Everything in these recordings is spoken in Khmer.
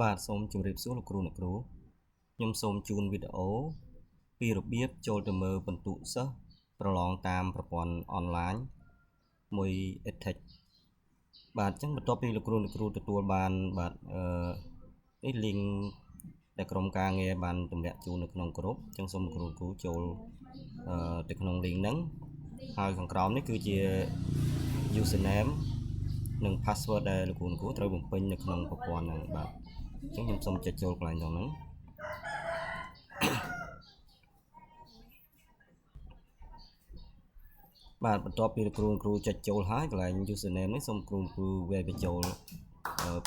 បាទសូមជម្រាបសួរលោកគ្រូអ្នកគ្រូខ្ញុំសូមជូនវីដេអូពីរបៀបចូលទៅមើលពិន្ទុសិស្សប្រឡងតាមប្រព័ន្ធអនឡាញមួយ EdTech បាទអញ្ចឹងបន្ទាប់ពីលោកគ្រូអ្នកគ្រូទទួលបានបាទអឺនេះ link ដែលក្រុមការងារបានទម្លាក់ជូននៅក្នុងក្រុមអញ្ចឹងសូមលោកគ្រូគ្រូចូលទៅក្នុង link ហ្នឹងហើយខាងក្រោមនេះគឺជា username និង password ដែលលោកគ្រូអ្នកគ្រូត្រូវបំពេញនៅក្នុងប្រព័ន្ធហ្នឹងបាទអញ្ចឹងខ្ញុំសូមចុចចូលកន្លែងហ្នឹងបាទបន្ទាប់ពីលោកគ្រូគ្រូចុចចូលហើយកន្លែង username នេះសូមគ្រូគ្រូវាយបញ្ចូល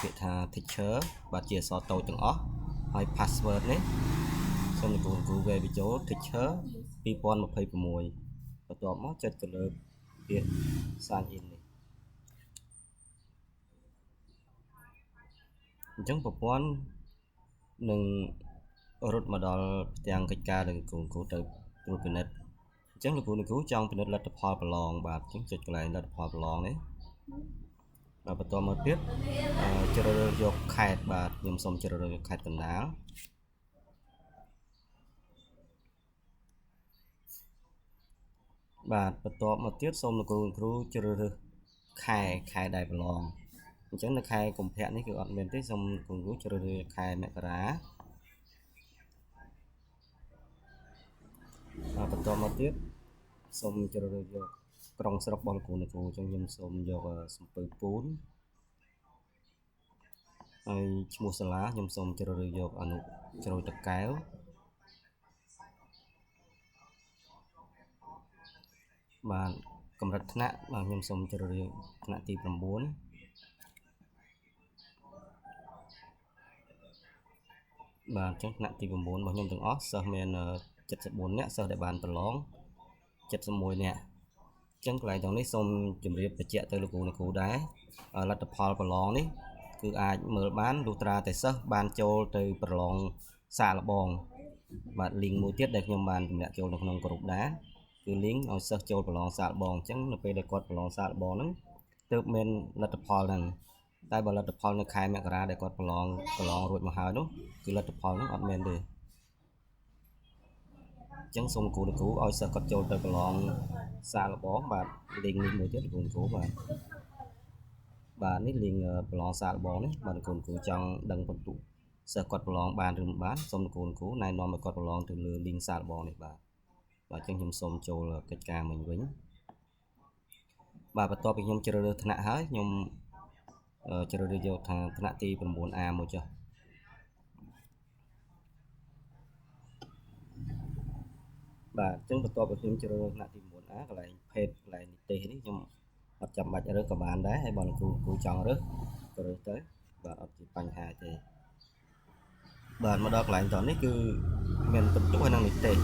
ពាក្យថា teacher បាទជាអក្សរតូចទាំងអស់ហើយ password នេះសូមលោកគ្រូគ្រូវាយបញ្ចូល teacher 2026បន្ទាប់មកចុចទៅលើពាក្យ sign in នេះអញ្ចឹងប្រព័ន្ធនឹងរត់មកដល់ផ្ទាំងកិច្ចការដែលគ្រូគ្រូទៅត្រួតពិនិត្យអញ្ចឹងលោកគ្រូអ្នកគ្រូចង់ពិនិត្យលទ្ធផលប្រឡងបាទអញ្ចឹងចុចកន្លែងលទ្ធផលប្រឡងនេះបាទបន្តមកទៀតជ្រើសរើសយកខេត្តបាទខ្ញុំសូមជ្រើសរើសយកខេត្តកណ្ដាលបាទបន្ទាប់មកទៀតសូមលោកគ្រូគ្រូជ្រើសរើសខែខែដែលប្រឡងអញ្ចឹងនៅខែកុម្ភៈនេះគឺអត់មានទេសូមលោកគ្រូជ្រើសរើសខែមករាបាទបន្តមកទៀតសូមជ្រើសរើសយកក្រុងស្រុករបស់លោកគ្រូអ្នកគ្រូអញ្ចឹងខ្ញុំសូមយកសំពៅពូនហើយឈ្មោះសាលាខ្ញុំសូមជ្រើសរើសយកអនុជ្រោយតកែវបាទកម្រិតថ្នាក់បាទខ្ញុំសូមជ្រើសរើសថ្នាក់ទី9បាទអញ្ចឹងថ្នាក់ទី9របស់ខ្ញុំទាំងអស់សិស្សមាន74នាក់សិស្សដែលបានប្រឡង71នាក់អញ្ចឹងកន្លែងទាំងនេះសូមជម្រាបបញ្ជាក់ទៅលោកគ្រូអ្នកគ្រូដែរលទ្ធផលប្រឡងនេះគឺអាចមើលបានលុះត្រាតែសិស្សបានចូលទៅប្រឡងសាកល្បងបាទ link មួយទៀតដែលខ្ញុំបានទម្លាក់ចូលនៅក្នុងក្រុមដែរគឺ link ឲ្យសិស្សចូលប្រឡងសាកល្បងអញ្ចឹងនៅពេលដែលគាត់ប្រឡងសាកល្បងហ្នឹងទើបមានលទ្ធផលហ្នឹងតែបើលទ្ធផលនៅខែមករាដែលគាត់ប្រឡងរួចមកហើយនោះគឺលទ្ធផលហ្នឹងអត់មានទេអញ្ចឹងសូមគ្រូលោកគ្រូឲ្យសិស្សគាត់ចូលទៅប្រឡងសាកល្បងបាទ link នេះមួយទៀតលោកគ្រូបាទបាទនេះ link ប្រឡងសាកល្បងនេះបាទលោកគ្រូចង់ដឹងពិន្ទុសិស្សគាត់ប្រឡងបានឬមិនបានសូមលោកគ្រូណែនាំឲ្យគាត់ប្រឡងទៅលើ link សាកល្បងនេះបាទបាទអញ្ចឹងខ្ញុំសូមចូលកិច្ចការមិញវិញបាទបន្ទាប់ពីខ្ញុំជ្រើសរើសថ្នាក់ហើយខ្ញុំជ្រើសរើសយកថាថ្នាក់ទី 9A មួយចុះបាទអញ្ចឹងបន្ទាប់ពីខ្ញុំជ្រើសរើសថ្នាក់ទី 9A កន្លែងភេទកន្លែងនិទេសនេះខ្ញុំអត់ចាំបាច់រើសក៏បានដែរហើយបើលោកគ្រូចង់រើសក៏រើសទៅបាទអត់ជាបញ្ហាទេបាទមកដល់កន្លែងតនេះគឺមានពិន្ទុហើយនិងនិទេស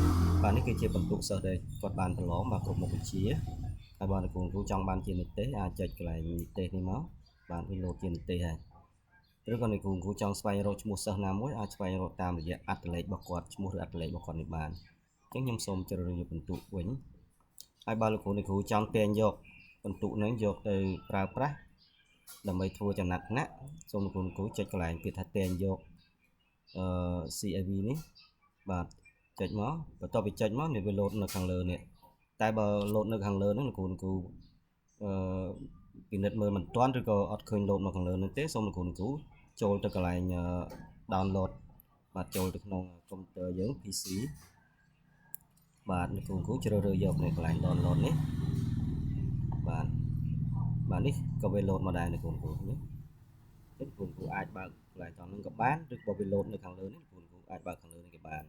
បាទនេះគឺជាពិន្ទុសិស្សដែលគាត់បានប្រឡងបាទគ្រប់មុខវិជ្ជាហើយបើលោកគ្រូចង់បានជានិទេសអាចចុចកន្លែងនិទេសនេះមកបាទវាលោតជានិទេសហើយឬក៏អ្នកគ្រូចង់ស្វែងរកឈ្មោះសិស្សណាមួយអាចស្វែងរកតាមរយៈអត្តលេខរបស់គាត់ឈ្មោះឬអត្តលេខរបស់គាត់នេះបានអញ្ចឹងខ្ញុំសូមជ្រើសរើសយកពិន្ទុវិញហើយបើលោកគ្រូអ្នកគ្រូចង់ទាញយកពិន្ទុនឹងយកទៅប្រើប្រាស់ដើម្បីធ្វើចំណាត់ថ្នាក់សូមលោកគ្រូអ្នកគ្រូចុចកន្លែងពាក្យថាទាញយកអឺ CIV នេះបាទចុចមកបន្ទាប់ពីចុចមកនេះវាលោតនៅខាងលើនេះតែបើលោតនៅខាងលើហ្នឹងលោកគ្រូអ្នកគ្រូអឺពិនិត្យមើលមិនទាន់ឬក៏អត់ឃើញលោតមកខាងលើហ្នឹងទេសូមលោកគ្រូអ្នកគ្រូចូលទៅកន្លែង download បាទចូលទៅក្នុងកុំព្យូទ័រយើង PC បាទលោកគ្រូគ្រូជ្រើសរើសយកនៅកន្លែង download នេះបាទបាទនេះក៏វាលោតមកដែរលោកគ្រូគ្រូនេះចឹងគ្រូគ្រូអាចបើកកន្លែងតហ្នឹងក៏បានឬក៏វាលោតនៅខាងលើនេះគ្រូគ្រូអាចបើកខាងលើនេះក៏បាន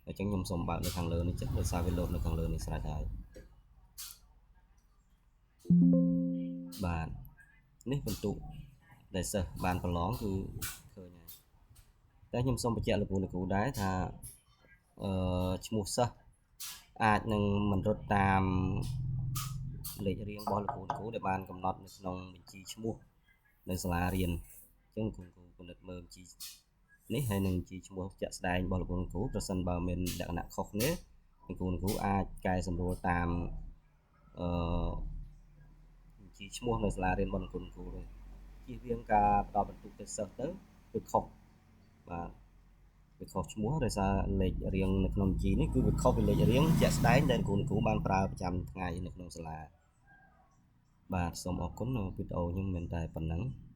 អញ្ចឹងខ្ញុំសូមបើកនៅខាងលើនេះចឹងដោយសារវាលោតនៅខាងលើនេះស្រេចហើយបាទនេះបន្ទុកដែលសិស្សបានប្រឡងគឺឃើញហើយតែខ្ញុំសូមបញ្ជាក់លោកគ្រូអ្នកគ្រូដែរថាអឺឈ្មោះសិស្សអាចនឹងមិនរត់តាមលេខរៀងរបស់លោកគ្រូអ្នកគ្រូដែលបានកំណត់នៅក្នុងបញ្ជីឈ្មោះនៅសាលារៀនអញ្ចឹងគ្រូគ្រូពិនិត្យមើលបញ្ជីនេះហើយនឹងបញ្ជីឈ្មោះជាក់ស្ដែងរបស់លោកគ្រូអ្នកគ្រូប្រសិនបើមានលក្ខណៈខុសគ្នាលោកគ្រូអ្នកគ្រូអាចកែសម្រួលតាមអឺបញ្ជីឈ្មោះនៅសាលារៀនរបស់លោកគ្រូអ្នកគ្រូទេជៀសវាងការផ្ដល់បន្ទុកទៅសិស្សទៅគឺខុស បាទវាខុសឈ្មោះដោយសារលេខរៀងនៅក្នុងបញ្ជីនេះគឺវាខុសពីលេខរៀងជាក់ស្ដែងដែលគ្រូគ្រូបានប្រើប្រចាំថ្ងៃនៅក្នុងសាលាបាទសូមអរគុណវីដេអូខ្ញុំមានតែប៉ុណ្ណឹង។